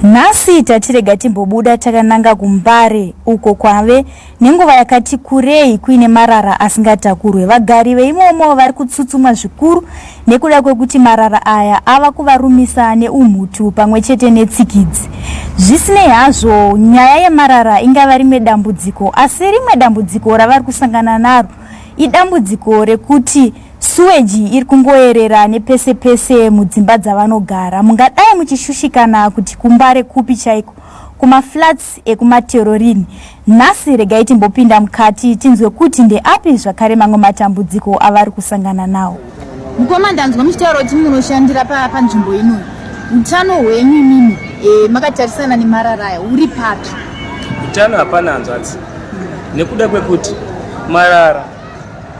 Nhasi tatirega timbobuda takananga kuMbare uko kwave nenguva yakati kurei kuine marara asingatakurwe. Vagari veimomo vari kutsutsumwa zvikuru nekuda kwekuti marara aya ava kuvarumisa neumhutu pamwe chete netsikidzi. Zvisinei hazvo, nyaya yemarara ingava rimwe dambudziko asi rimwe dambudziko ravari kusangana naro idambudziko rekuti Suweji iri kungoerera nepese pese mudzimba dzavanogara. Mungadai muchishushikana kuti kuMbare kupi chaiko? Kumaflats ekuMaterorini. Nhasi regai timbopinda mukati tinzwe kuti ndeapi zvakare mamwe matambudziko avari kusangana nawo. Mukoma ndanzwa muchitaura kuti munoshandira panzvimbo ino. Utano hwenyu imimi e, makatarisana nemarara aya uri papi? Utano hapana hanzvadzi nekuda kwekuti marara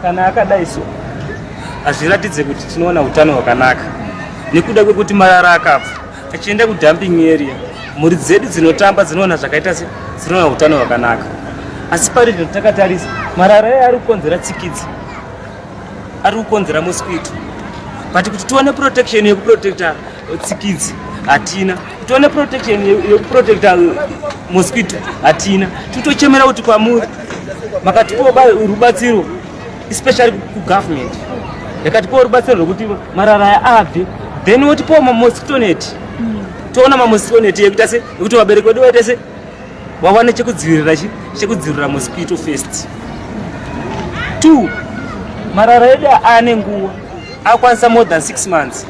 Kana akadai so hazviratidze kuti tinowana utano hwakanaka nekuda kwekuti marara akabva achienda kudumping area mhuri dzedu dzinotamba dzinoona zvakaita se dzinoona utano hwakanaka asi pari zvino takatarisa marara aya ari kukonzera tsikidzi ari kukonzera mosquito but kuti tione protection yekuprotecta tsikidzi hatina kuti tione protection yekuprotecta mosquito hatina titochemera kuti kwamuri makatipawo rubatsiro especially kugovernment yakatipawo rubatsiro rwekuti marara aya abve then wotipawo mamosquito net toona mamosquito net yekuita se yekuti vabereki vedu vaite se wawane chekudzivirira chi chekudzivirira mosquito first two marara edu ane nguva akwanisa more than six months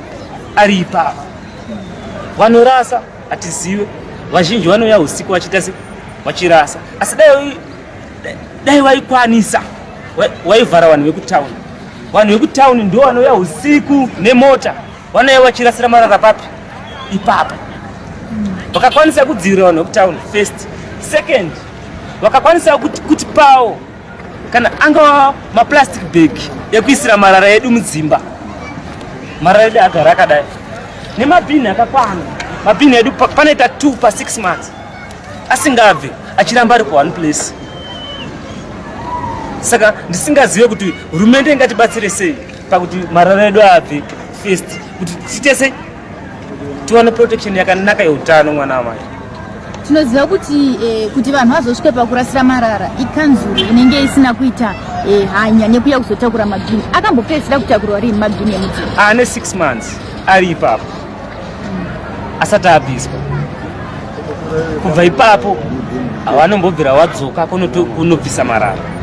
ari ipapa vanorasa hatizive vazhinji vanouya usiku vachiita se vachirasa asi dai dai vaikwanisa waivhara vanhu vekutauni vanhu vekutauni ndo vanouya usiku nemota vanouya vachirasira marara papi ipapa vakakwanisa kudzivirira vanhu vekutauni first second vakakwanisa kutipawo kana angava maplastic bag ekuisira marara edu mudzimba marara edu agara akadai nemabhini akakwana mabhini edu panoita 2 pa 6 months asingabve achiramba ari paone place saka ndisingazive kuti hurumende ingatibatsire sei pakuti marara edu abve first kuti tiite sei tiwane protection yakanaka yeutano mwana wamai tinoziva kuti eh, kuti vanhu vazosvike pakurasira marara ikanzuru inenge isina kuita eh, hanya nekuya kuzotakura mabhini akambopedzisira kutakurwa rini mabhini emudzimba ane 6 months ari ipapo asati abviswa kubva ipapo havanombobvira wadzoka kunobvisa marara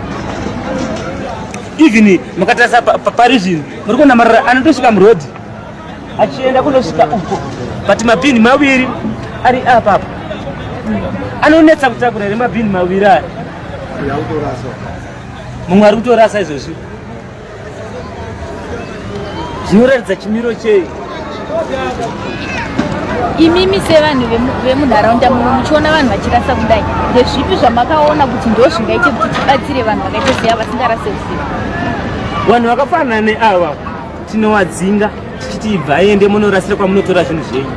even mukatarisa pari zvino muri kuona marara anotosvika murodhi achienda kunosvika uko but mabhini maviri ari apa apa anonetsa kutakura here mabhini maviri aya mumwe ari kutorasa izvozvi zvinoratidza chimiro chei imimi sevanhu vemunharaunda muno muchiona vanhu vachirasa kudai ndezvipi zvamakaona kuti ndo zvingaite kuti tibatsire vanhu vakaita seya vasingarase usiku vanhu vakafanana neava tinowadzinga tichiti ibva aende munorasira kwamunotora zvinhu zvenyu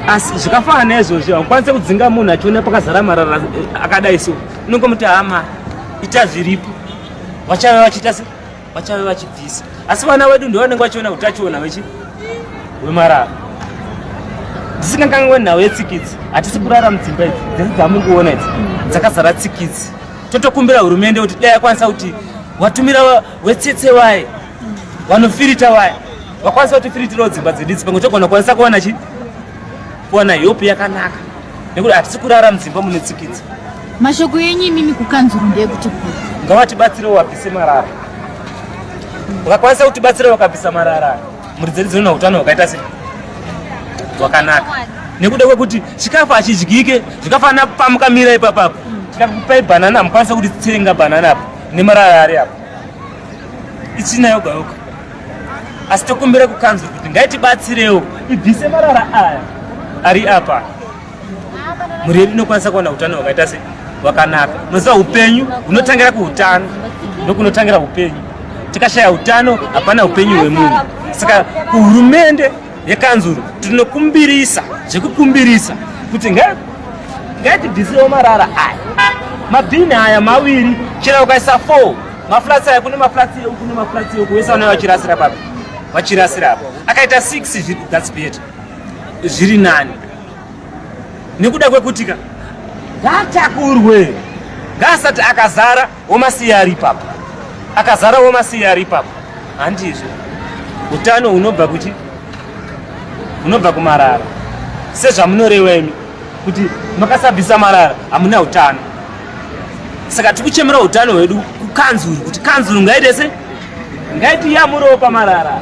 asi zvikafanana naizvozvo haukwanise kudzinga munhu achiona pakazara marara eh, akadai so unongomuti hama ita zviripo vachave vachiita se vachave vachibvisa asi vana vedu ndo vanenge vachiona utachiona vechi hwemarara ndisingakanganwe nhau yetsikidzi hatisi kurara mudzimba idzi dzese dzamukuona idzi dzakazara tsikidzi totokumbira hurumende kuti dai yakwanisa kuti watumira wetsetse waye vanofirita vaya vakwanisa kutifiritirawo dzimba dzedu idzi pamwe togona kwanisa kuwana chi kuwana hope yakanaka nekuti hatisi kurara mudzimba mune tsikidzi mashoko enyu imimi kukanzuru ndeyekuti ngavatibatsirewo vabvise marara vakakwanisa kutibatsira vakabvisa marara mhuri dzedu dzinoona utano hwakaita sei hwakanaka nekuda kwekuti chikafu hachidyike zvikafanana pamukamira ipapapo tikakupai bhanana hamukwanisa kuti tsenga bhanana apo nemarara ari apo itsvina yoga yoga asi tokumbira kukanzuru kuti ngaitibatsirewo ibvise marara aya ari apa mhuri yedu inokwanisa kuwana utano hwakaita se hwakanaka unoziva upenyu hunotangira kuutano ndokunotangira upenyu tikashaya utano hapana upenyu hwemunhu saka kuhurumende yekanzuru tinokumbirisa zvekukumbirisa kuti ngaitibvisirewo marara aya mabhini aya maviri chero ukaisa 4 maflats aya kune maflats euku nemaflats euku wese vanouya vachirasira papi vachirasira apo akaita 6 that's better zviri nani. Nekuda kwekutika ngaatakurwe, ngaasati akazara womasiya ari ipapo, akazara womasiya ari ipapo. Handizvo, utano hunobva kuchi hunobva kumarara, sezvamunoreva imi kuti makasabvisa marara hamuna utano. Saka tikuchemera utano hwedu kukanzuru kuti kanzuru ngaite se ngaitiyamurewo pamarara.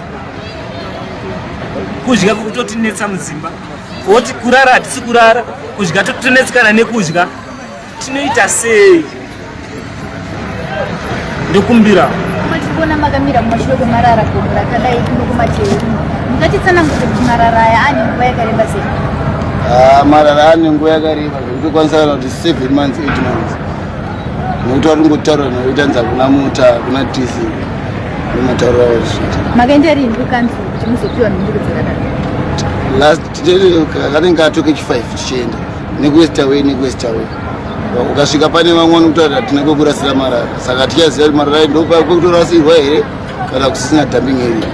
Kudya kukutotinetsa mudzimba, woti kurara hatisi kurara, kudya totonetsekana nekudya, tinoita sei? Ndokumbira tikuona makamira kumashure kwemarara gomo rakadai kuno kumacheru, mungatitsanangudze kuti marara aya ane nguva yakareba sei? Ah, marara ane nguva yakareba zvekutokwanisa kana kuti 7 months, 8 months, nekuti vari kungotaura nakuti hakuna mota, hakuna tc, nematauro avo zviita. Makaenda rini kukanzuru kuti muzopiwa mhinduro dzakadai? Last kanenge atoke chi5 tichienda nekuWestaway, nekuWestaway ukasvika pane vamwe vanokutaura hatina kwekurasira marara, saka tichaziva kuti marara ndokwekutorasirwa here kana kusisina dumping area.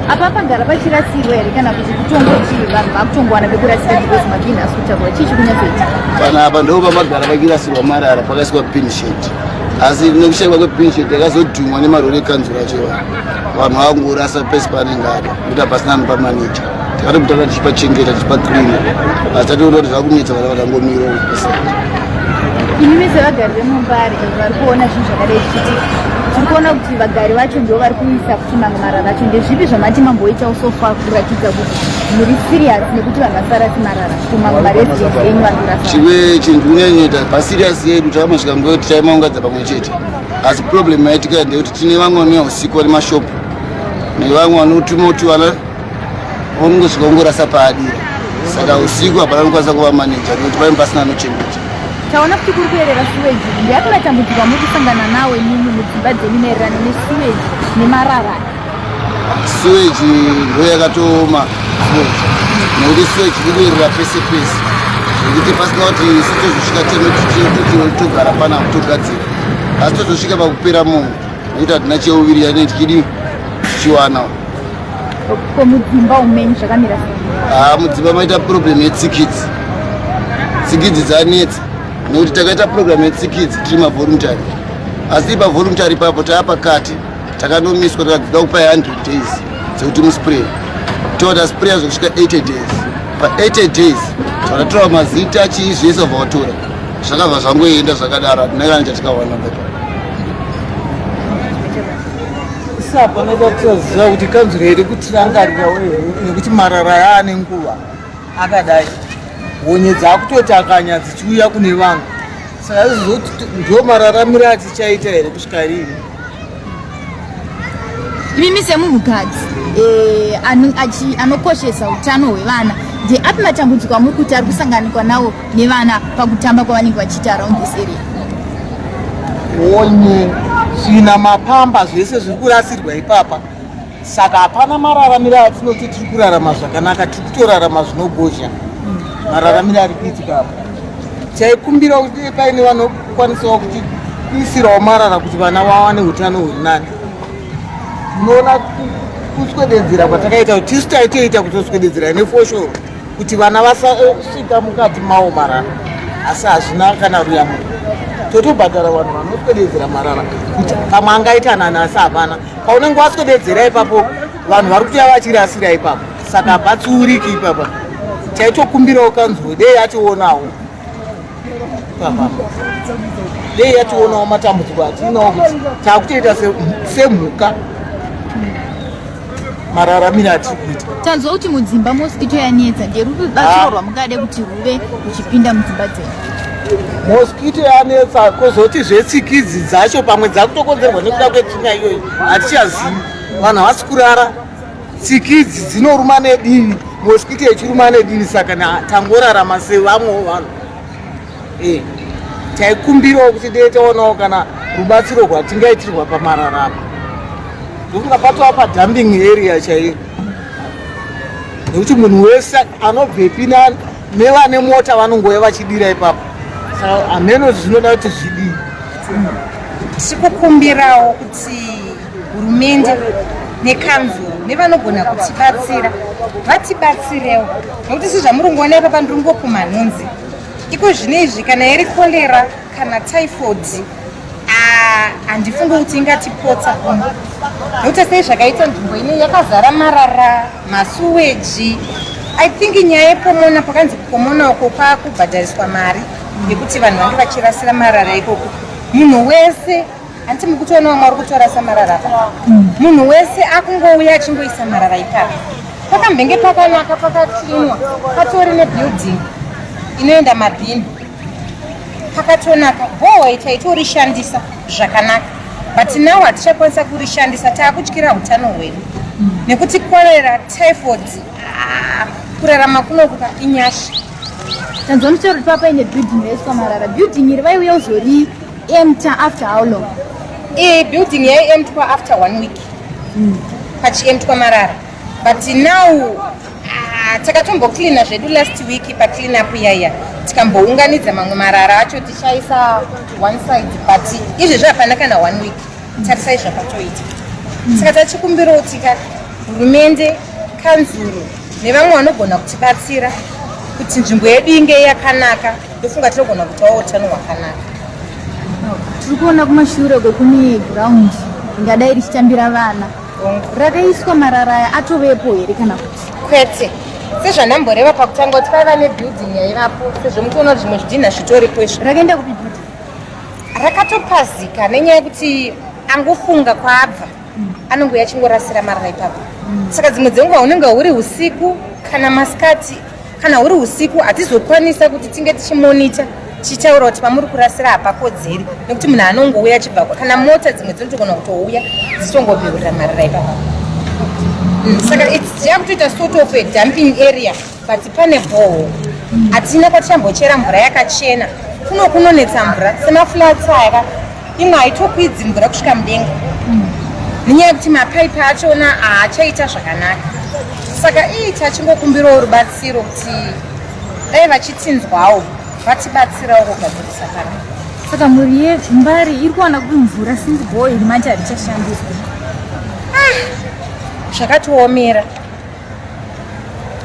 Apa pagara pachirasirwa here kana kuti kutongoti vanhu vakutongowana pekurasira because mabhini asi kutakura? Chii chikunyatsoita? Panapa ndo pamagara pachirasirwa marara, pakaiswa bin shed, asi nekushayikwa kwebin shed yakazodhumwa nemarori ekanzuro acho, vanhu vakungorasa pese paanenge ada nekuti hapasina anopamanija. Takatokutanga tichipachengeta, tichipacleana, asi tatoona kuti zvakunetsa, vana vatangomira paside. Imimi sevagari vemuMbare vari kuona zvinhu zvakadai zvichiitika, tiri kuona kuti vagari vacho ndo vari kuisa futi mamwe marara acho. Ndezvipi zvamati mamboitawo so far kuratidza kuti muri serious nekuti vanhu vasarasi marara kumamwe maresidents enyu vari kurasa? Chimwe chinhu kunyanyoita paserious yedu, takamasvika nguva yekuti taimaungadza pamwe chete, asi problem yaitika ndeyekuti tine vamwe vanouya usiku vane mashopu nevamwe vanotuma kuti vana vanongosvika ongorasa paadira, saka usiku hapana anokwanisa kuva maneja nekuti painge pasina anochengeta. Taona kuti kuri kuyerera sewage. Ndeapi matambudziko amuri kusangana nawo imimi mudzimba dzenyu maererano nesewage nemarara? Sewage ndo yakatooma, sewage, nekuti sewage iri kuyerera pese pese zvekuti pasina kuti isu tozosvika tene togara panapa togadzira, asi tozosvika pakupera munhu nekuti hatina cheuviri yanee tichidi tichiwana. Ko mudzimba umenyu zvakamira sei? Haa, mudzimba maita problem yetsikidzi, tsikidzi dzanetsa nekuti takaita program yetsikidzi tiri mavoluntary, asi pavoluntary ipapo taa pakati takanomiswa, takadzida kupai 100 days dzekuti muspray, tova taspraya zvekusvika 80 days. Pa80 days takatora mazita, chii, zvese vabva vatora, zvakabva zvangoenda zvakadaro, hatina kana chatikawana pepa. Isi hapana chatichaziva kuti kanzuro iri kutirangarira nekuti marara yaane nguva akadai, honye dzakutotakanya dzichiuya kune vanhu, saka izvozvo ndo mararamiro atichaita here kusvika rini? Imimi semunhukadzi anokoshesa utano hwevana, ndeapi matambudziko amuri kuti ari kusanganikwa nawo nevana pakutamba kwavanenge vachiita around this area? Honye, svina, mapamba, zvese zviri kurasirwa ipapa, saka hapana mararamiro atinoti tiri kurarama zvakanaka. Tiri kutorarama zvinogozha mararamiro ari kuitika apa. Taikumbira kuti paine vanokwanisawo kuti kuisirawo marara kuti vana vawane utano huri nani. Munoona kuswededzera kwatakaita kuti tisu taitoita kutoswededzera nefoshoro kuti vana vasasvika mukati mawo marara, asi hazvina kana ruyamuro. Totobhadhara vanhu vanoswededzera marara kuti pamwe angaita nani, asi hapana. Paunenge waswededzera ipapo, vanhu vari kutoya vachirasira ipapo, saka hapatsiuriki ipapa. Taitokumbirawo kanzuro dei yationawo ipapa, dei yationawo matambudziko atinawo kuti takutoita semhuka mararamiro atiri kuita. Tanzwa kuti mudzimba mosquito yanetsa. Nderupi rubatsiro rwamungade kuti ruve ruchipinda mudzimba dzenyu? Mosquito yanetsa, kozoti zvetsikidzi dzacho pamwe dzakutokonzerwa nekuda kwetsvina iyoyi, hatichazivi. Vanhu havasi kurara, tsikidzi dzinoruma nedivi, mosquito ichiruma nedivi, saka tangorarama sevamwewo vanhu. Taikumbirawo kuti dei taonawo kana rubatsiro rwatingaitirwa pamararamo, ndofunga patova padumping area chaiyo, nekuti munhu wese anobvepi nevane mota vanongouya vachidira ipapo, saka hameno zvinoda kuti zvidii. Tiri kukumbirawo kuti hurumende Nekanzuru nevanogona kutibatsira vatibatsirewo, nekuti sezvamuri kungoona ipapa ndiri ngopumha nhunzi iko zvino izvi. Kana iri cholera kana typhoid, handifungi kuti ingatipotsa kuno, nekuti sei zvakaita nzvimbo ine yakazara marara, masuweji. I think nyaya yePomona, pakanzi kuPomona uko kwakubhadhariswa mari yekuti vanhu vange vachirasira marara ikoko. Munhu wese, handiti mukutoona vamwe vari kutorasa marara apa? Munhu wese akungouya achingoisa marara ipapa. Pakambenge pakanaka, pakacleanwa, patori nebuilding inoenda mabhini, pakatonaka. Borehole taitorishandisa zvakanaka, but now hatichakwanisa kurishandisa. Taakutyira utano hwedu nekuti cholera, typhoid, kurarama kunokuka inyasha. Tanzwa muchitaura kuti papaine building yaiswa marara. Building iri vaiuya kuzori empty after how long? Building yaiemptwa after one week, pachiemptwa marara. But now takatombocleana zvedu last week paclean up iyaiya, tikambounganidza mamwe marara acho tichaisa one side, but izvezvi hapana kana one week. Tarisai zvapatoita. Saka tachikumbirawo tika hurumende, kanzuru nevamwe vanogona kutibatsira kuti nzvimbo yedu inge yakanaka. Ndofunga tinogona kutawo utano hwakanaka. Tiri kuona kumashure uko kune ground ingadai richitambira vana, rakaiswa marara aya. Atovepo here kana kuti? Kwete. Sezvandamboreva pakutanga kuti paiva nebuilding yaivapo, sezvo mukuona kuti zvimwe zvidhinha zvitoripo izvo. Rakaenda kupi building? Rakatopazika nenyaya yekuti angofunga kwaabva anongouya achingorasira marara ipapo. Saka dzimwe dzenguva unenge huri usiku kana masikati. Kana huri usiku hatizokwanisa kuti tinge tichimonita, tichitaura kuti pamuri kurasira hapakodzeri, nekuti munhu anongouya achibva, kana mota dzimwe dzinotogona kutouya dzichitongobeurira marara ipapa. Saka it's yakutoita sort of a dumping area, but pane borehole. Hatina kwatichambochera mvura yakachena. Kuno kunonetsa mvura, semaflats aya, imwe haitokwidzi mvura kusvika mudenga nenyaya yekuti mapaipi achona haachaita zvakanaka. Saka ii tachingokumbirawo rubatsiro kuti dai vachitsinzwawo, vatibatsirawo kugadzirisa pana. Saka mhuri yeMbare iri kuwana kuti mvura since borehole iri manje harichashandiswa? Zvakatiomera.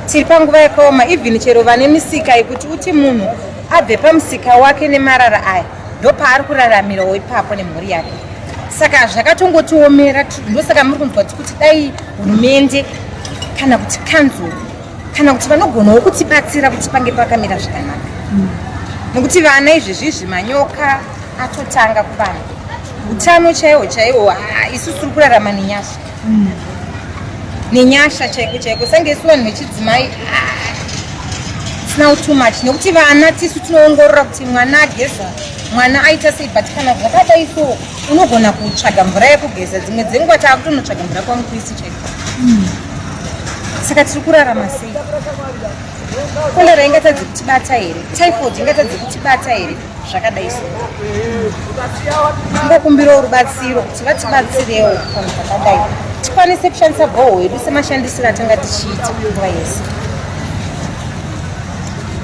Tiri panguva yakaoma. Even chero vane misika, yekuti uti munhu abve pamusika wake nemarara aya, ndopaari kuraramirawo ipapo nemhuri yake. Saka zvakatongotiomera. Ndosaka muri kunzwa kuti dai hurumende kana kuti kanzuru kana kuti vanogonawo kutibatsira kuti pange pakamira zvakanaka, nekuti vana izvezvi izvi manyoka atotanga kuvana. Utano chaiwo chaiwo, isusu tiri kurarama nenyasha, nenyasha chaiko chaiko. Sange isu vanhu vechidzimai, it's now too much, nekuti vana tisu tinoongorora kuti mwana ageza, mwana aita sei. But kana zvakadai so, unogona kutsvaga mvura yekugeza. Dzimwe dzenguva taakutonotsvaga mvura kwamukwisi chaiko. Saka tiri kurarama sei? Cholera ingatadze kutibata here? Typhoid ingatadze kutibata here zvakadai so? Tingokumbirawo rubatsiro kuti vatibatsirewo panhu zvakadai, tikwanise kushandisa borehole yedu semashandisiro atanga tichiita nguva yese.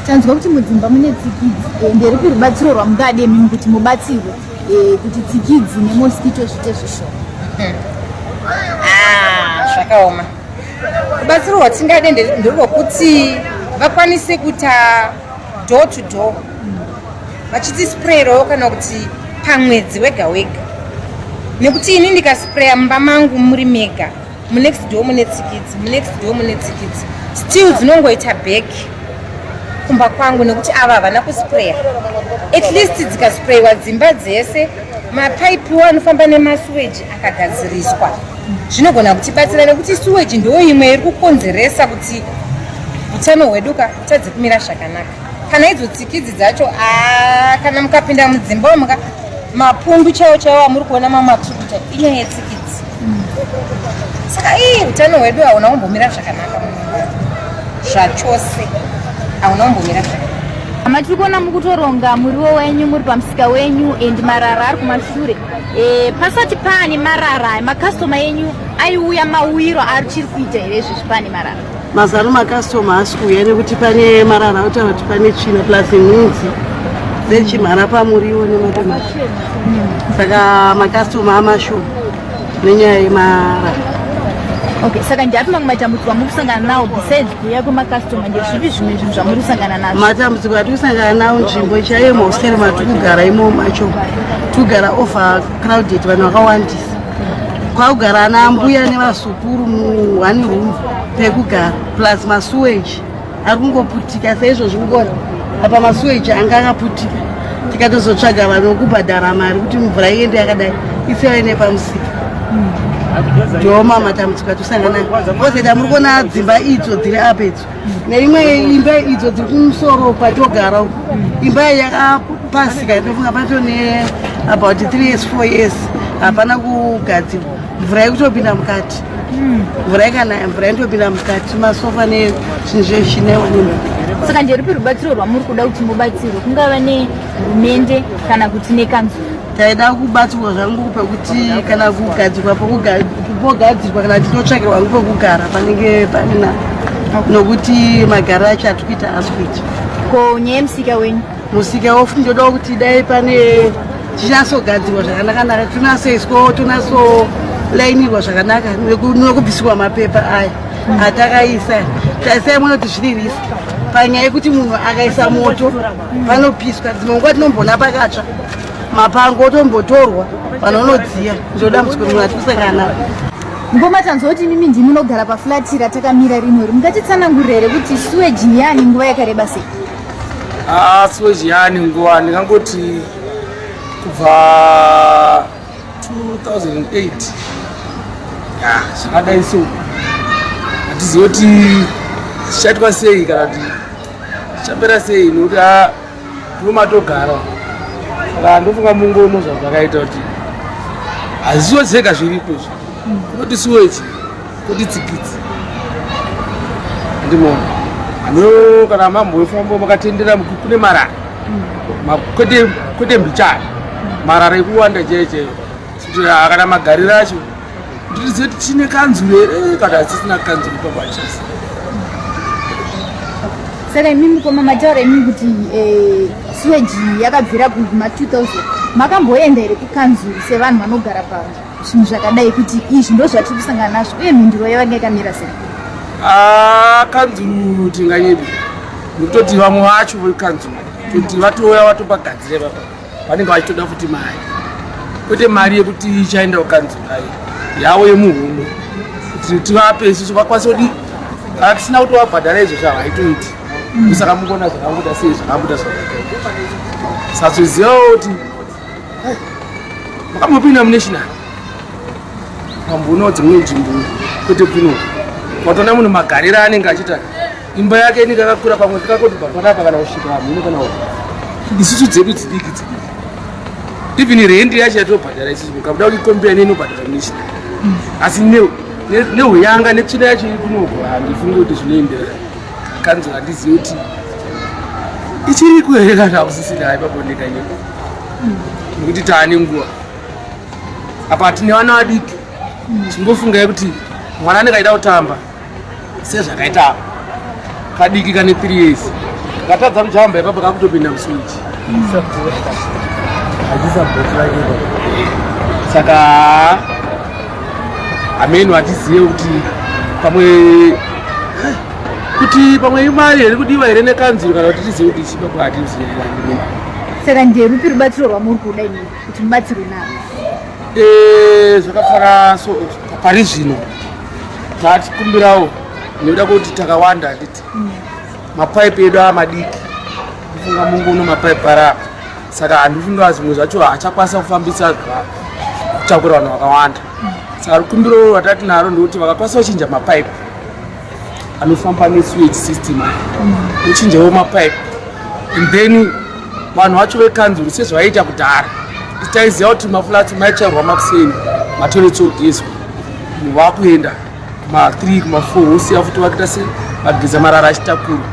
Tanzwa kuti mudzimba mune tsikidzi. Nderipi rubatsiro rwamungade imimi kuti mubatsirwe, kuti tsikidzi nemosquito zviite zvishoma? Ah, zvakaoma. Rubatsiro rwatingade nderwokuti vakwanise kuita door to door vachitisprayerawo, kana kuti pamwedzi wega wega, nekuti ini ndikaspraya mumba mangu muri mega, munext door mune tsikidzi, munext door mune tsikidzi, still dzinongoita back kumba kwangu nekuti ava havana kuspraya. At least dzikasprayiwa dzimba dzese, mapaipiwo anofamba nemasuweji akagadziriswa, zvinogona kutibatsira, nekuti suweji ndo imwe iri kukonzeresa kuti utano hwedu ka hutadze kumira zvakanaka. Kana idzo tsikidzi dzacho, kana mukapinda mudzimba muka, mapundu chaiwo chaiwo amuri kuona mamatukuta inyaya yetsikidzi. Saka ii utano hwedu hauna kumbomira zvakanaka zvachose, hauna kumbomira zvakanaka. Matiri kuona mukutoronga muriwo wenyu muri pamusika wenyu and marara ari kumashure. Pasati paane marara, makastoma enyu aiuya mauyiro ari chiri kuita here izvezvi paane marara? Mazano makastoma haasi kuuya nekuti pane marara, otaura kuti pane tsvina, plus nhunzi dzechimhara pamuriwo nematomati. Saka makastoma amashoma nenyaya yemarara. Okay, saka ndeapi mamwe matambudziko amuri kusangana nawo besides kuuya kwemakastoma? Ndezvipi zvimwe zvinhu zvamuri kusangana nazvo? Matambudziko atiri kusangana nawo, nzvimbo chaiyo mahositeri matiri kugara imomo macho, tikugara over crowded, vanhu vakawandisa. Kwakugara ana mbuya nevazukuru mu one room pekugara, plus masewage ari kungoputika saizvozvi. Kungona apa masewage anga akaputika, tikatozotsvaga vanhu vokubhadhara mari kuti mvura iende yakadai, isiyane nepamusika. Ndoma matambudziko atisangana. Kozoita muri kuona dzimba idzo dziri apa idzo, neimwe imba idzo dziri kumusoro kwatogara uku, imba iyi yakapasika, inofunga pato ne about 3 years, 4 years, hapana kugadzirwa. Mvura yekutopinda mukati, mvura ikanaya, mvura inotopinda mukati, masofa nezvinhu zvezvichinewa nemvura. Saka nderupi rubatsiro rwamuri kuda kuti mubatsirwe, kungava nehurumende kana kuti nekanzuro? Taida kubatsirwa zvangu pekuti kana kugadzirwa pogadzirwa, kana tinotsvakirwa hangu pekugara panenge panina, nokuti magariro acho atiri kuita asi kuita. Ko nyaya yemusika wenyu? Musika wofu ndodawo kuti dai pane tichinyatsogadzirwa zvakanaka-naka, tonatsoiswawo, tonatsolainirwa zvakanaka, nekubvisirwa mapepa aya atakaisa. Taisai mwana kuti zviri risk panyaya yekuti munhu akaisa moto panopiswa. Dzimwe nguva tinomboona pakatsva, mapango otombotorwa, vanhu vanodziya. Ndodambudziko rimwe atiri kusangana naro. Ngoma, tanzwa kuti imimi ndimi munogara paflati ratakamira rinori. Mungatitsanangurira here kuti sewage yani nguva yakareba sei? Ah, sewage yani nguva, ndingangoti kubva 2008 ya zvakadai. So hatizivi kuti zvichaitwa sei kana kuti zvichapera sei, nokuti a tinomatogara. Saka ndofunga mungono zvazvakaita kuti hazisiwo zvega zviripo izvi, kunoti sewage, kuti tsikidzi ndimona ano kana mambofamba makatendera kune marara, kwete kwete mbichana, marara ekuwanda chaiyo chaiyo. Kuti kana magariro acho, kuti tizive kuti tine kanzuro here kana tisina kanzuro pabachisi. Saka imimi mukoma, mataura imimi kuti sewage yakabvira kuma 2000. Makamboenda here kukanzuru sevanhu vanogara pazvinhu zvakadai kuti izvi ndo zvatiri kusangana nazvo, uye mhinduro yavanga yakamira sei? Ah, kanzuru tinganyebi, nekutoti vamwe vacho vekanzuru kuti vatouya vatopagadzire papa, vanenge vachitoda futi mari, kwete mari yekuti ichaenda kukanzuru, ai yavo yemuhomwe kuti tivape isusu vakwanise kuti kana tisina kutovabhadhara izvozvo havaitoiti. Saka mukuona zvakambuda sei, zvakambuda zvakaita. Saka tozivawo kuti makambopinda munational, pambonawo dzimwe nzvimbo, kwete kuno watoona munhu magariro anenge achiita, imba yake inenge yakakura, pamwe kakoti kubva panapa kana kusvika hamhino kana uko. Isusu dzedu dzidiki dzidiki, even rendi yacho yatobhadhara isusu mukabuda kuikombera neinobhadhara munational, asi neuyanga netsvina yacho iri kunoko, handifungi kuti zvinoenderana. Kanzuro handizivi kuti ichiriko here kana hakusisina ipapo ndekanyeko, nekuti taane nguva apa tine vana vadiki. Chingofungai kuti mwana anenge aida kutamba sezvakaita apa, kadiki kane 3 years, kakatadza kujamba ipapo, kakutopinda musewage. Saka hameno, hatizive kuti pamwe kuti pamwe imari here kudiwa here nekanzuro, kana kuti tizive kuti ichipapo, hatizive. Saka nderupi rubatsiro rwamuri kuda imimi kuti mubatsirwe navo? Zvakafana so pari zvino tatikumbirawo nekuda kwekuti takawanda, handiti mapaipi edu amadiki, kufunga munguno mapaipi ari apa, saka handifunga zvimwe zvacho haachakwanisa kufambisa kutakura vanhu vakawanda. Saka rukumbiro rwatati naro ndekuti vakakwanisa kuchinja mapaipi anofamba nesewage system aya, kuchinjawo mapaipi, and then vanhu vacho vekanzuru sezvavaiita kudhara, taiziva kuti maflats maitsvairwa makuseni, matoilets ogezwa, munhu vakuenda kuma3, kuma4, wosiya futi vakuita se vageza, marara achitakurwa.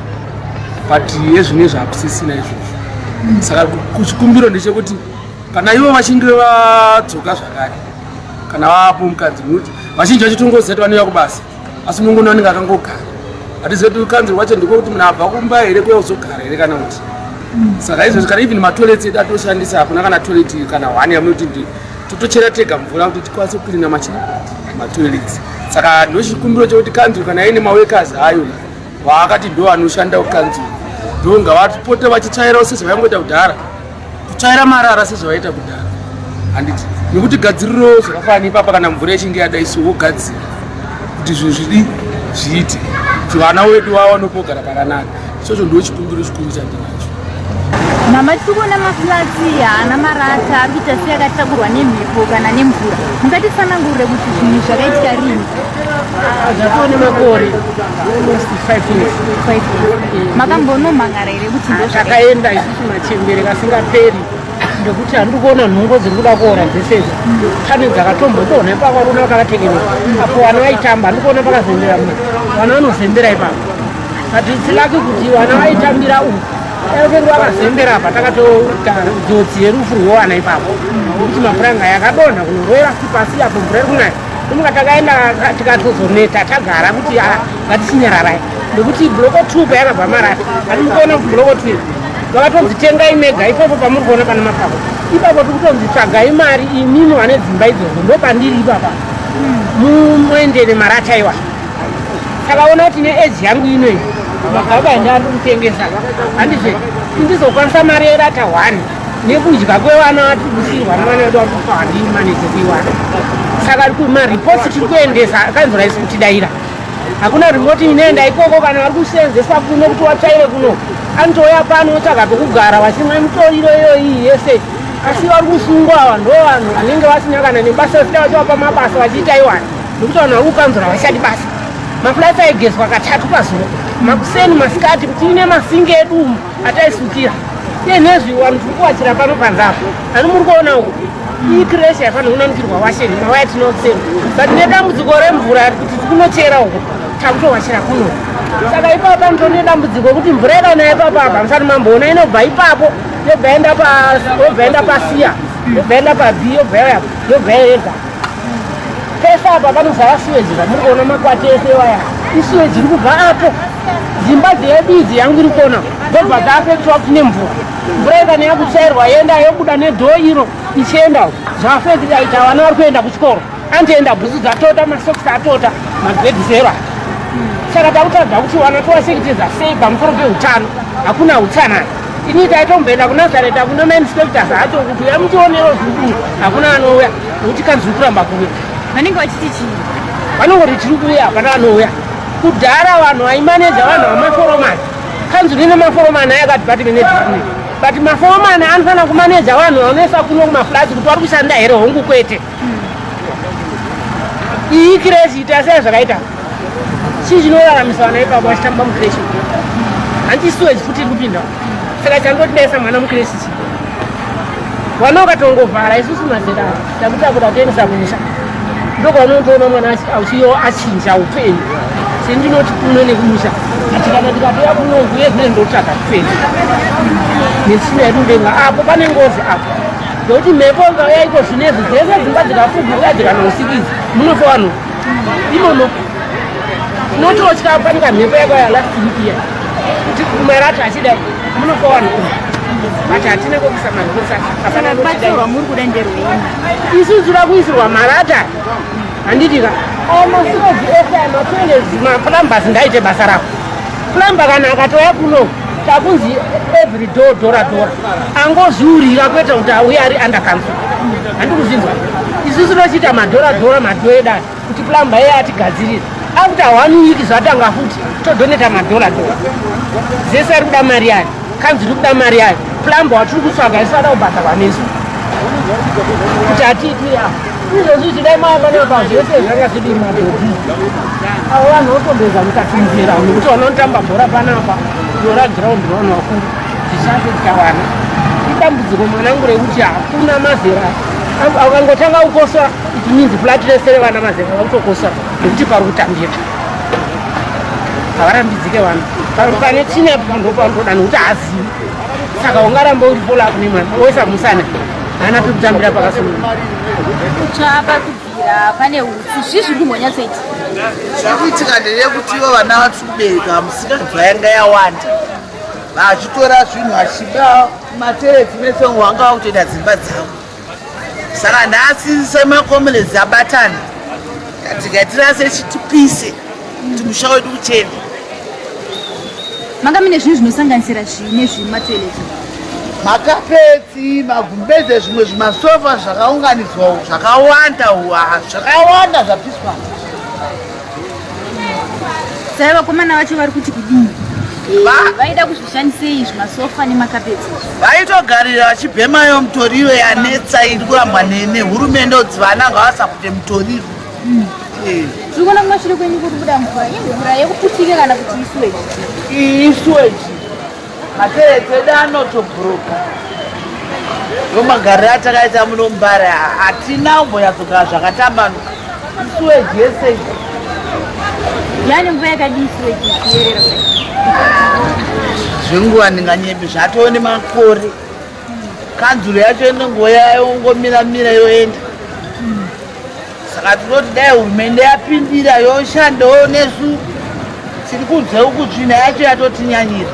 But yezvino hakusisina izvozvo. Saka kuchikumbiro ndechekuti kana ivo vachinge vadzoka zvakare, kana vapo mukanzuru, nokuti vazhinji vacho tongoziva kuti vanouya kubasa, asi unongoona vanenge akangogara. Hatizivi kuti kanzuru wacho ndiko kuti munhu abva kumba here kuya kuzogara here kana kuti. Saka izvozvi kana even matoilets edu atoshandisa, hakuna kana toilet kana one yamunoti ndi totochera tega mvura kuti tikwanise kucleana machina matoilets. Saka ndochikumbiro chekuti kanzuru kana ine maworkers ayo vaakati ndo anoshanda kukanzuru, ndo ngavapote vachitsvairawo sezvavaingoita kudhara, kutsvaira marara sezvavaita kudhara, handiti? Nekuti gadziriro zvakafanana ipapa, kana mvura ichinge yadai so, wogadzira kuti zvinhu zvidi zviite kuti vana wedu vawane pogara pakanaka. Ichocho ndo chikumbiro chikuru chandinacho. Mama, tiri kuona maflats haana marata, ari kuita seakatakurwa nemhepo kana nemvura. Mungatitsanangurire kuti zvinhu zvakaitika rini? Zvatoo nemakore, almost 5 years. 5 years. Makambonomhangara here kuti ndo zvakaita? Takaenda isusu machembere kasingaperi, ndekuti handiri kuona nhungo dziri kuda kuora dzesezvo. Pane dzakatombodonha ipapo, arikuona pakatekerera apo, vana vaitamba. Handiri kuona pakazembera, vana vanozembera ipapo, but it's lucky kuti vana vaitambira uku. Dai vakazembera apa, takatoita njodzi yerufu rwevana ipapo, nekuti mapuranga yakadonha kunorwera futi pasi apo, mvura iri kunaya. Ndomuka takaenda tikatozoneta tagara kuti, "Ah, ngatichinyararai," nekuti block 2 payakabva marata, ani mukuona kuti block 2 vakatonzi tengai mega ipapo pamuri kuona pane mapako ipapo. Tiri kutonzi tsvagai mari imimi vane dzimba idzodzo, ndo pandiri ipapa, muendere marata iwa. Saka ona kuti neage yangu inoyi, magaba ndari kutengesa, handizve ndizokwanisa mari yerata 1 nekudya kwevana vatiri kusirwa nevana vedu vari kufa, handimanidze kuiwana. Saka mareports tiri kuendesa, kanzura isi kutidaira, hakuna ripoti inoenda ikoko. Kana vari kusenzeswa kuno kuti watsvaire kuno, anotouya pano otsvaga pekugara, vachimwa mitoriro iyoyi yese. Asi vari kusungwa ava ndo vanhu vanenge vasina kana nebasa, vasida vachivapa mabasa vachiita iwani, nekuti vanhu vari kukanzura vashadi basa. Maflats aigezwa katatu pazuva, makuseni, masikati, kuti ine masingi edu umu ataisukira. Iye nezvi vanhu tiri kuwachira pano panze apo, ani muri kuona uku, iyi creche yafanira kunamukirwa washeni mawaya tinotsera, but nedambudziko remvura kuti tikunochera uko, takutowachira kuno. Saka ipapo panotone dambudziko kuti mvura ikanaya ipapo apa, musati mamboona, inobva ipapo yobva enda, yobva enda pasiya, yobva enda pab, yobva yauya, yobva yaenda pese apa panozara sewage. Zvamuri kuona makwati ese waya isewage iri kubva apo. Dzimba dzedu idzi, yangu iri kuona, dzobva dzaafectwa kuti nemvura. Mvura ikana yakutsvairwa yenda, yobuda nedoor iro ichienda, zvaafecta ita vana vari kuenda kuchikoro, andienda bhutsu dzatota, masokisi atota, magrade 0. Saka takutadza kuti vana tovachengetedza sei pamusoro peutano, hakuna utsanana. Ini taitomboenda kuNazareta kuna mainspectors acho kuti uya mutionero zviri, hakuna anouya nekuti kanzuru kuramba kuuya. Vanenge vachiti chii? Vanongoti tiri kuuya, hapana anouya. Kudhara vanhu vaimaneja vanhu vamaforomani, kanzuru ine maforomani aya kadepartment nedepartment, but maforomani anofanira kumaneja vanhu vanoisa kuno kumaflats kuti vari kushanda here, hongu kwete. Iyi creche ita sei zvakaita chii chinoraramisa vana ipapo vachitamba mucreche? Hanti sewage futi iri kupinda? Saka chandoti daisa mwana mucreche chi vana ukatongovhara, isusu mazera takutakura toendesa kumusha, ndokaunotoona mwana achiyo achinja upenyu. Sendinoti kuno nekumusha, ati kana ndikatoya kuno uye zvine ndotsvaga upenyu netsvina yekundenga apo pane ngozi apo, nekuti mhepo ikauya iko zvinezvi, dzese dzimba dzikafuguka dzikanousikidzi, munofa vanhu imomo. Tinototya panika mhepo yakauya last week iya kuti marata achidai, munofa vanhu umu, but hatina kwekuisa maripotsi. Saka rubatsiro rwamuri kuda nderwei? Isu tinoda kuisirwa marata, handiti ka? Aya masewage ese aya, matoilets, maplumbers ngaite basa ravo. Plumber kana akatouya kuno, takunzi every door dora dora, angozviurira kuita kuti auye ari under council, handi kuzvinzwa? Isusu tochiita madhora dhora madoor edu aya kuti plumber iye atigadzirire. After one week zvatanga futi, todoneta madhora dhora zese. Ari kuda mari yayo, kanzuru iri kuda mari yayo, plumber watiri kutsvaga isu ada kubhadharwa nesu kuti atiitire apa. Izvozvi zvidai mavanapa zvese zvanga zvidi madhodhi avo, vanhu votombeza mukatinzira nekuti vanotamba bhora panapa, dora giraundi revanhu vakuru, zvichafekta vana. Idambudziko mwanangu rekuti hakuna mazera akangotanga kukosora, it means flat rese revana mazera vakutokosora nekuti pari kutambira havarambidzike vanhu pane tsvina ndopanotoda nekuti haazivi. Saka ungaramba uri follow up nemwana woisa musana, haana pekutambira pakasununguka. Kutsva pari kubvira, pane utsi, zvii zviri kumbonyatsoitika? Zviri kuitika nderekuti ivo vana vatiri kubereka, musikanzwa yanga yawanda, vachitora zvinhu vachiba matereti mese, wanga vakutoita dzimba dzavo. Saka nhasi semacomrades abatana. Tikatirase chitipise kuti musha wedu uchene. Manga mine zvinhu zvinosanganisira zvii nezvii mumatoilet? Makapetsi, magumbeze, zvimwe zvimasofa zvakaunganidzwa zvakawanda, zvakawanda zvapiswa. Saka vakomana vacho vari kuti kudii? Vaida kuzvishandisei zvimasofa nemakapetsi? Vaitogarira vachibhemayo mutoriro yanetsa iri kurambwa nehurumende kuti vana ngavasapute mutoriro. Eh. Tiri kuona kumashure kwenyu kuri kubuda mvura. Imvura yekuputika kana kuti isuweji? Isuweji. Matereti edu anotobhuruka. Ndomagariro atakaita muno muMbare hatina kumbonyatsogara zvakatambanuka. Isuweji yese iyi. Yani mvura yakadii isuweji ichiyerera kudai? Zvenguva ndinganyepi zvatoo nemakore. Kanzuro yacho inongouya yongomira mira yoenda. Saka tinoti dai hurumende yapindira yoshandawo nesu tiri kunze uku tsvina yacho yatotinyanyira.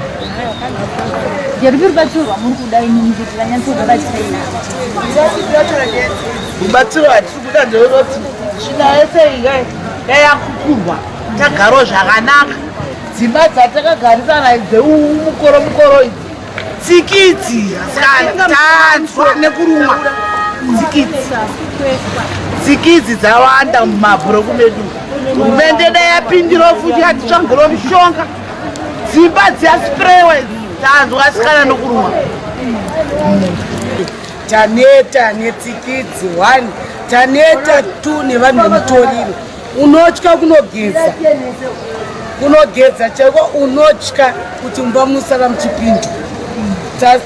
Nderupi rubatsiro rwamuri kuda imimi kuti vanyatsokubatsirai? Rubatsiro rwatiri kuda nderwekuti tsvina yese iyi dai yakukurwa tagarawo zvakanaka. Dzimba dzatakagarisana dzeumukoro mukoro idzi tsikidzi tanzwa nekurumwa tsikidzi tsikidzi dzawanda mumabhuroku medu hurumende dai yapindirawo futi yatitsvagirawo mishonga dzimba dziyasprewe tanzwa sikana nekurumwa. Taneta netsikidzi one, taneta two nevanhu vemutoriro. Unotya kunogeza, kunogeza chaiko unotya kuti mumba munosara muchipinda.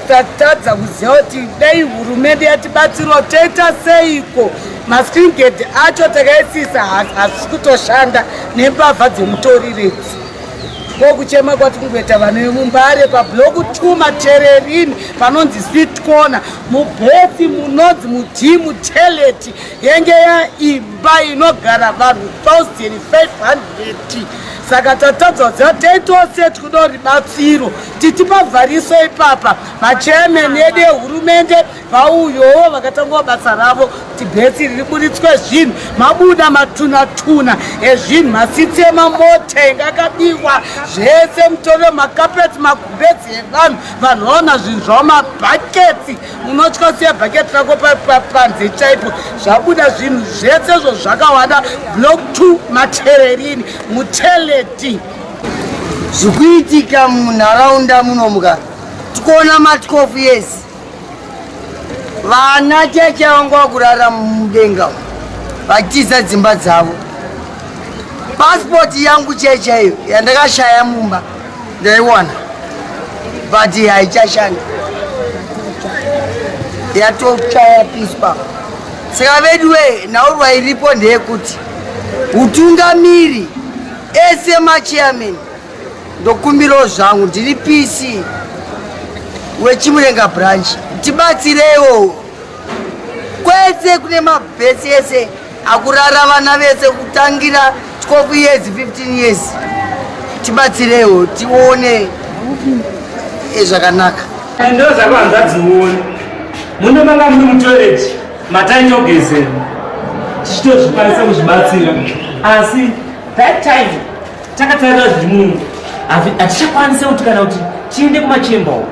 Tatadza kuziva kuti dai hurumende yatibatsirawo toita seiko. Mascreen gate acho takaisisa hazisi kutoshanda nembavha dzemutoriro idzi. Ko kuchema kwati kungoita vanhu vemuMbare pablock 2 Matererini panonzi Sweet Corner mubhetsi munonzi mudhi muteleti yenge yaimba inogara vanhu 1500 saka tatadza kuziva teitose tikuda ribatsiro titipavhariso ipapa machairman edu ehurumende vauyowo vakatangawo basa ravo kuti bhetsi riri buritswe zvinhu mabuda matunatuna ezvinhu masitsi emamota inga akabiwa zvese mutoriro makapeti magumbezi evanhu vanhu vaona zvinhu zvavo mabhaketsi unotya siya bhaketi rako panze chaipo zvabuda zvinhu zvese zvo zvakawanda block 2 matererini muteleti Zvikuitika munharaunda munomuka tikuona ma 12 years vana cheche vangu vakurara mudenga vachitiza dzimba dzavo. Pasipoti yangu cheche iyo yandakashaya mumba ndaiwana but haichashanda yatotsva yapiswa. Saka veduwe nhaurwa iripo ndeyekuti utungamiri ese machairman ndokumbirawo zvangu ndiri PC weChimurenga branch tibatsireiwo kwese kune mabhesi ese akurara vana vese kutangira 12 years 15 years tibatsireiwo tione zvakanaka. Ndo zvako hanzvadzi muone muno manga muri mutoilet mataitogezera tichitozvikwanisa kuzvibatsira asi that time takatarira zviri muno hatichakwanise kuti kana kuti tiende kumachemba uko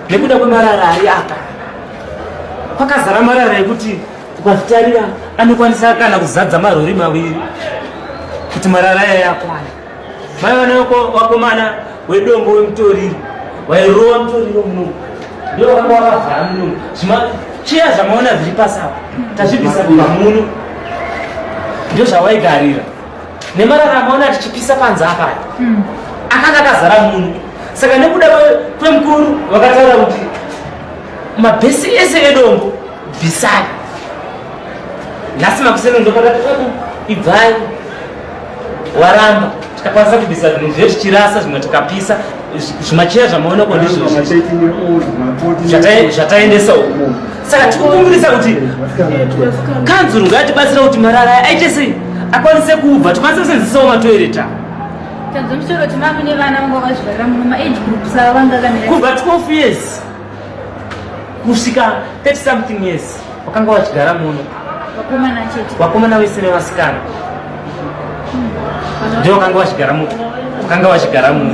nekuda kwemarara ari apa kwakazara marara ekuti ukazvitarira anokwanisa kana kuzadza marori maviri kuti marara aya akwana. Mai vana vakomana wedombo wemutoriro wairova mutoriro muno ndio vakanga vakavhara muno zvimacheya zvamaona zviri pasi apa tazvibvisa kubva muno ndio zvawaigarira nemarara amaona tichipisa panze apa akanga akazara muno. Saka nekuda kwemukuru vakataura kuti mabhesi ese edombo bvisai nhasi makuseni ndopakati ibvai waramba tikakwanisa kubvisa zvinhu zve tichirasa zvimwe tikapisa zvimacheya zvamaona ko ndizvo zvataendesa uku. Saka tikukumbirisa kuti kanzuru ngatibatsira kuti marara aya aite sei akwanise kubva tikwanise kusenzesawo matoireta. Tanzwa musoro kuti mava mune vana vanga vakazvivarira muno maage groups ava vanga vakamira kubva 12 years kusvika 30 something years wakanga vachigara muno vakomana chete vakomana vese nevasikana. Ndio vakanga vachigara muno, vakanga vachigara muno,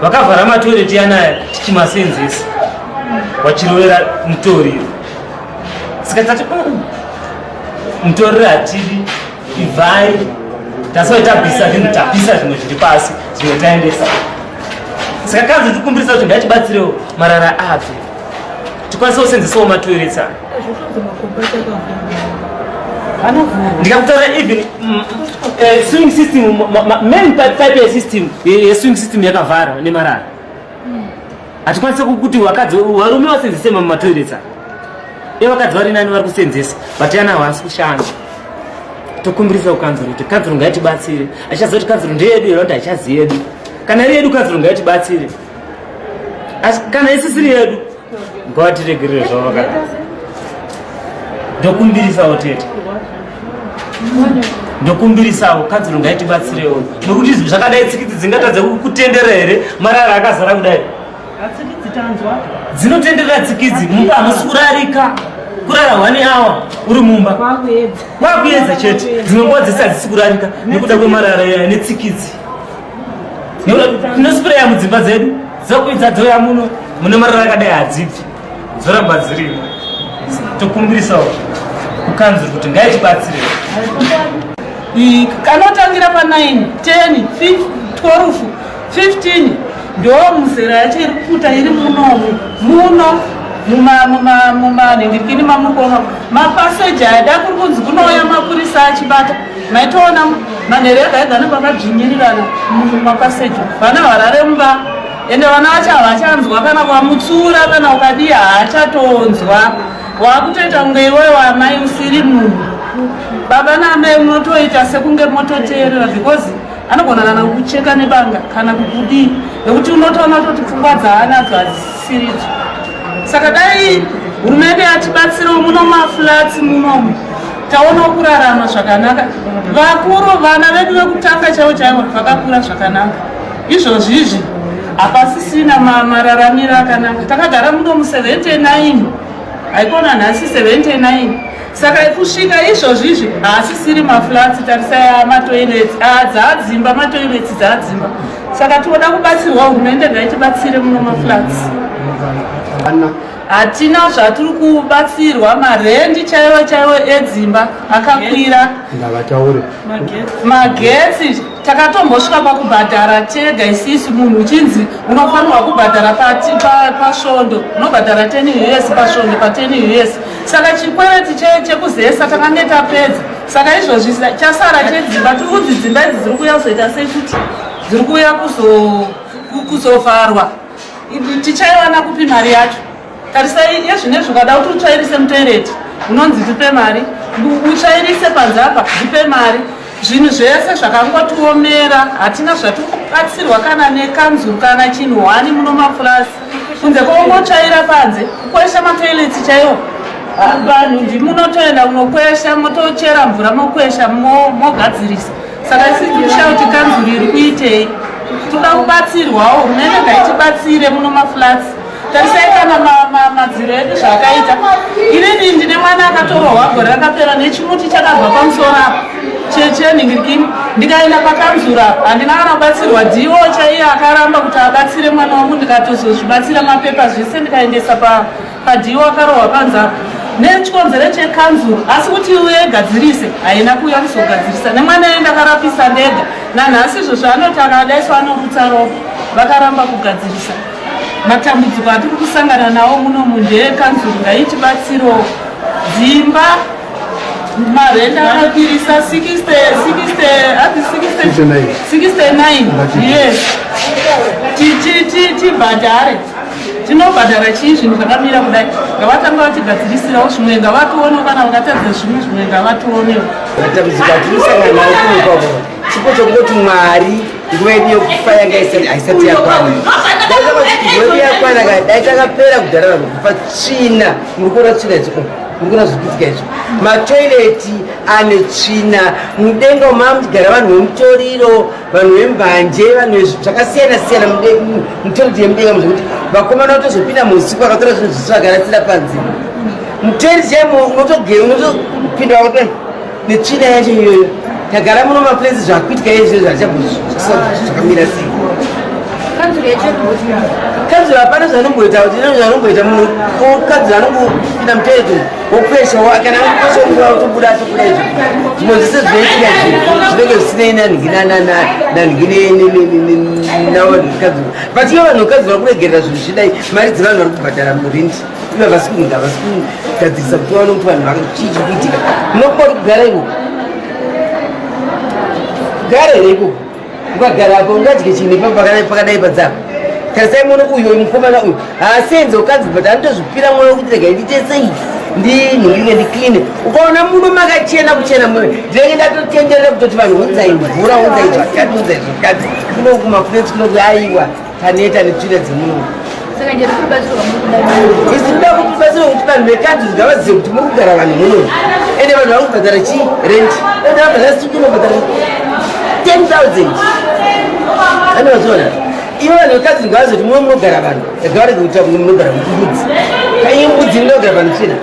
vakavhara matoireti anaya tichimasenzesa, vachirovera mutoriro. Saka tati mutoriro hatidi, ibvai. Tasoi tabvisa zvinhu, tapisa zvimwe zviri pasi, zvimwe taendesa. Saka kanzi tikumbirisa kuti ngatibatsirewo marara abve, tikwanise kusenzesawo matoirets aya. Ndikakutaura even sewing system, main pipe yesystem yesewing system yakavhara nemarara. Hatikwanise kuti vakadzi, varume vasenzese matoirets aya. Evakadzi vari nani, vari kusenzesa, but yana havasi kushanda. Tokumbirisa kukanzuro kuti kanzuro ngaitibatsire. Achichaziva kuti kanzuro ndeyedu here, kuti haichazi yedu. Kana iri yedu, kanzuro ngaitibatsire, asi kana isisiri yedu, ngavatiregerere zvavo vakadaro. Ndokumbirisawo tete, ndokumbirisawo kanzuro ngaitibatsirewo, nokuti zvakadai tsikidzi dzingatadza kutendera here marara akazara kudai? Dzinotenderera tsikidzi mumba, hamusi kurarika, kurara one hour uri mumba kwakuedza chete. Dzimwe nguva dzese hadzisi kurarika nekuda kwemarara aya netsikidzi. Tinospreya mudzimba dzedu, dzokuidza dzoya muno mune marara akadai, hadzibvi, dzoramba dzirimo. Tokumbirisawo kukanzuru kuti ngaitibatsire. Kanotangira pa9, 10, 12, 15, ndo muzera yacho iri kuputa iri munomu muno mumanhingirikini mamuri kuona mapaseji aya. Da kuri kunzi kunouya mapurisa achibata, maitoona manheru ega ega anenge akadzvinyirirana mumapaseji. Vana varare mumba, ende vana vacho havachanzwa kana kwamutsura kana ukadii, haachatonzwa. Wakutoita kunge iwewe amai usiri munhu, baba naamai unotoita sekunge mototeerera, because anogona kana kukucheka nebanga kana kukudii, nekuti unotoona kutoti pfungwa dzaanadzo hadzisisiridzo. Saka dai hurumende yatibatsirawo muno maflats munomu, taonawo kurarama zvakanaka. Vakuru, vana vedu vekutanga chaivo chaivo vakakura zvakanaka. Izvozvi izvi hapasisina mararamiro akanaka. Takagara muno mu79, haikona nhasi 79. Saka kusvika izvozvi izvi haasisiri maflats. Tarisai matoilets dzaadzimba, matoilets dzaadzimba. Saka tinoda kubatsirwa, hurumende ngaitibatsire muno maflats. Hatina zvatiri kubatsirwa. Marendi chaiwo chaiwo edzimba akakwira. Ndavataure. Magetsi takatombosvika pakubhadhara tega isisu. Munhu uchinzi unofanirwa kubhadhara pasvondo, unobhadhara 10 US pasvondo, pa10 US. Saka chikwereti chekuzesa takange tapedza. Saka izvozvi chasara chedzimba. Tiri kunzi dzimba idzi dziri kuuya kuzoita sei futi, dziri kuuya kuzovharwa. Tichaiwana kupi mari yacho? Tarisai yezvinezvi, ukada kuti utsvairise mutoireti unonzi tipe mari, utsvairise panze apa ndipe mari. Zvinhu zvese zvakangotiomera, hatina zvatiri kubatsirwa kana nekanzuru kana chinhu hwani muno mafurasi, kunze kwongotsvaira panze, kukwesha matoilets chaiwo. Vanhu ndimunotoenda kunokwesha, motochera mvura, mokwesha, mogadzirisa. Saka isi tikushaya kuti kanzuru iri kuitei. Toda kubatsirwawo, hurumende ngaitibatsire muno maflats. Tarisai kana madziro edu zvakaita. Inini ndine mwana akatorohwa gore rakapera nechimuti chakabva pamusoro apa chenhingirikini. Ndikaenda pakanzura, handina kana kubatsirwa. Dhiwo chaiye akaramba kuti abatsire mwana wangu. Ndikatozozvibatsira mapepa zvese, ndikaendesa padhiwo. Akarohwa panze apa nechikonzero chekanzuru, asi kuti iuye igadzirise, haina kuuya kuzogadzirisa. Nemwana iye ndakarapisa ndega. Nanhasi izvozvo anoti akadaiswa anorutsa ropa. Vakaramba kugadzirisa. Matambudziko atiri kusangana nawo muno mundeekanzuru, ngaitibatsirewo. Dzimba marenda akakwirisa 60, 60, hati 60, 69, yes. Tibhadhare, tinobhadhara chii zvinhu zvakamira kudai? Ngavatanga vatigadzirisirawo zvimwe, ngavationewo. Kana vakatadza zvimwe, zvimwe ngavationewo. Matambudziko atinosangana nawo kuno kwavo, chipo chokungoti Mwari, nguva yedu yekufa yanga haisati yakwana. Dai nguva yedu yakwana ka, dai takapera kudhara vanhu kufa. Tsvina, muri kuona tsvina idzo, muri kuona zviri kuitika izvo. Matoireti ane tsvina, mudenga umu mamuchigara vanhu vemutoriro, vanhu vembanje, vanhu zvakasiyana siyana mutoireti yemudenga, zvekuti vakomana vatozopinda muusiku vakatora zvinhu zvisi vakarasira panze mutoireti chaimo. Unotogera, unotopinda wakadai netsvina yacho iyoyo. Tagara muno maflats zvakuitika izvezvi zvachabozvakamira sei? Kanzuro hapana zvanomboita zvanomboita munhu kanzuro anongopinda mutoilet wokwesha kana angokwesha nguva otobuda atobuda izvo zvimwe zvese zvinoitika izvi zvinenge zvisinei nanhingi nanhingi navanhu kanzuro but ivo vanhu kanzuro vakuregerera zvinhu zvidai mari dzevanhu vari kubhadhara murindi ivo havasi kuinda havasi kugadzirisa kuti vaone kuti vanhu chii chiri kuitika munokuba kuti kugara ikoko kugara here ikoko ukagara apo ungadye chinhu ipapo pakadai padzapa tarisai muone uyo mukomana uyu haasenze ukanzi but anotozvipira mwoyo kuti regai ndiite sei ndinhingirike ndicleane ukaona muno makachena kuchena muno ndinenge ndatotenderera kutoti vanhu unzai mvura unzai zvakati unzai zvakati kuno kumaflets kuno aiwa taneta netsvina dzemuno isu toda kuti rubatsiro kuti vanhu vekanzuru ngavazive kuti muri kugara vanhu muno ende vanhu vari kubhadhara chii rent ende vabhadhara studio inobhadhara 10000 ane vaziona ivo vanhu vekanzuru ngavazive kuti muno munogara vanhu ngavarege kuita kunge munogara mbudzi kaiye mbudzi inogara vanhu tsvina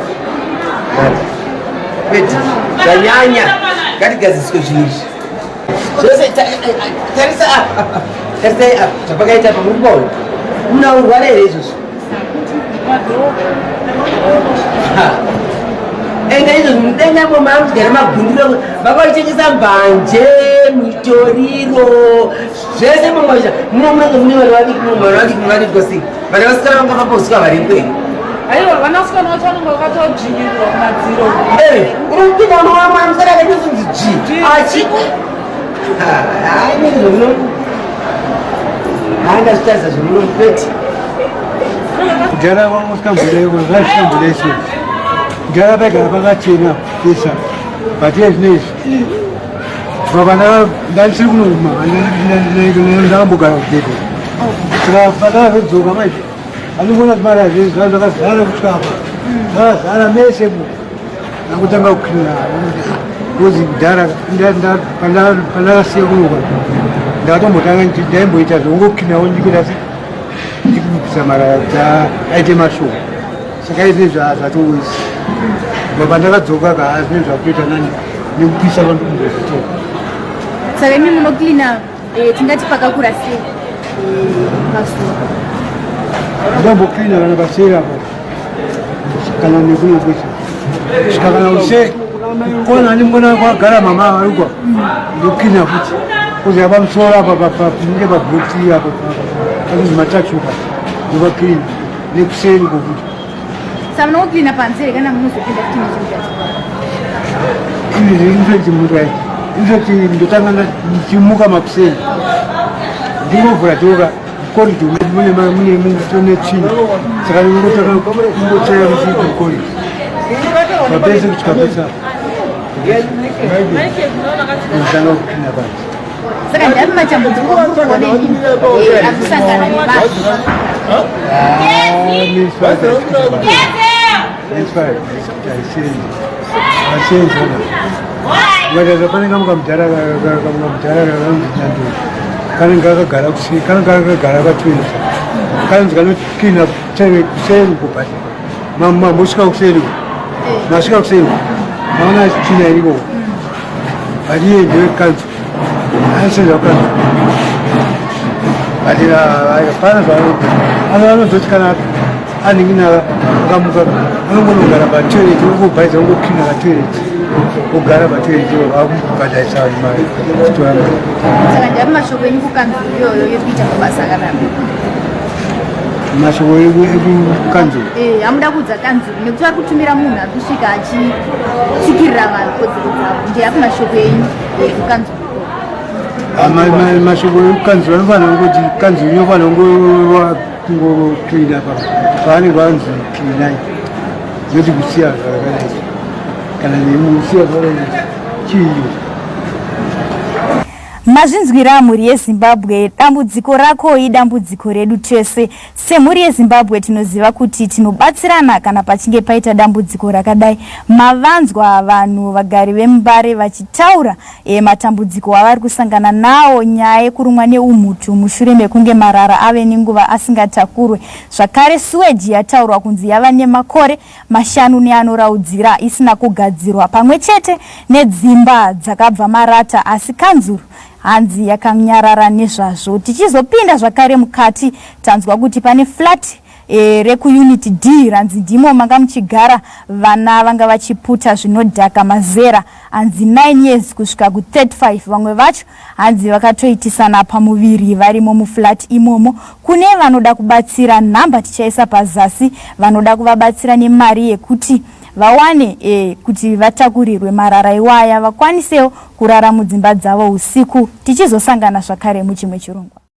kwete zvanyanya ngatigadziswe zvinhu izvi zvose tarisa apa tarisai apa zvapakaita apa muri kuona muna urwara here izvozvo ende izvozvo mudenga mo maamugara magundiro vakaitengesa mbanje mitoriro zvese mamaisha muno munenge mune vana vadiki muno vana vadiki vadiki kwasi vana vasikana vanga vaposwa vari kwei aiwa vanasikana vacho vanenge vakatodzvinyirirwa kumadziro uri kupinda unoona mwana musikana akatozonzi dzvi achi hainenge zvomuno haangazvitarisa zvomuno kwete kudhara kwangu zvasikambodai so kudhara paigara pakachena pesa but iye zvino izvi baba ndandisiri kunoruma ndakambogara kudhedhe saka pandakazodzoka manje andikuona kuti mara zvinhu zvaa zvakazara kusvika apa zvakazara mese mu ndakutanga kucleana because kudhara pandakasiya kunoka ndakatombotanga ndaimboita zvekungocleanawo ndikuita se ndikubvisa marara kuti aite mashoma saka izvi zvatowesi bva pandakadzoka ka zvinhu zvakutoita nani nekupisa vandikumbozitora saka imi munocleana eh, tingati pakakura sei eh, pasuwa ndambocleana kana paseri apo kana nekunokuti svika kana use kona andimboona kwagara mama varikwa ndocleana futi kuzvika pamusoro apa panenge pabhuti apo panonzi matachuka ndopacleana nekuseri kokuti saka munongocleana panze here kana munozopinda futi nechemukati infact murai infact ndotanga ndichimuka makuseni ndingovhura dhoka korido mune mune tsvina saka ndingotanga kungotsvaira muchii korido mapese kusvika pesa ndotanga kucleana panze saka ndapi matambudziko amuri kuona imimi eh, ari kusangana nevanhu Vakaza pane kamwe kamudhara kamudhara kanonzi Nyandoro kanenge kakagara kusi kanenge kakagara patwins kanonzi kanocleana kuseri uko but mambosvika kuseri uko masvika kuseri uko maona tsvina iriko but iye ndewekanzuru anosenza kukanzuru but hapana zvaano anozoti kana anenge akamuka anongonogara patoilet ongobhaidza ongocleana katoilet ogara patoilet akubhadharisa vanhu mari kutora mari saka ndiapi mashoko enyu kukanzuru iyoyo yekuita mabasa akanaka mashoko ekukanzuru eh, amuda kuudza kanzuru nekuti vari kutumira munhu ari kusvika achitsikirira vanhu kodzero dzavo ndeapi mashoko enyu ekukanzuru ah, mashoko ekukanzuru anofanira kungoti kanzuru inofanira kungocleana pa paanenge vanzi cleanai noti kusiya zvakadai kana nemusiya zvakadai chii Mu Mazvinzwira mhuri yeZimbabwe, dambudziko rako idambudziko redu tese. Semhuri yeZimbabwe tinoziva kuti tinobatsirana kana pachinge paita dambudziko rakadai. Mavanzwa vanhu vagari vemuMbare vachitaura e, matambudziko avari kusangana nawo nyaya yekurumwa neumhutu mushure mekunge marara ave nenguva asingatakurwe. Zvakare suweji yataurwa kunzi yava nemakore mashanu neanoraudzira isina kugadzirwa pamwe chete nedzimba dzakabva marata asi kanzuru hanzi yakanyarara nezvazvo. Tichizopinda zvakare mukati tanzwa kuti pane flat e, rekuunit D ranzi ndimo manga muchigara vana vanga vachiputa zvinodhaka mazera hanzi 9 years kusvika ku35 vamwe vacho Hanzi vakatoitisana pamuviri varimo muflat imomo. Kune vanoda kubatsira number tichaisa pazasi vanoda kuvabatsira nemari yekuti vawane e, kuti vatakurirwe marara iwaya vakwanisewo kurara mudzimba dzavo usiku. Tichizosangana zvakare muchimwe chirongwa.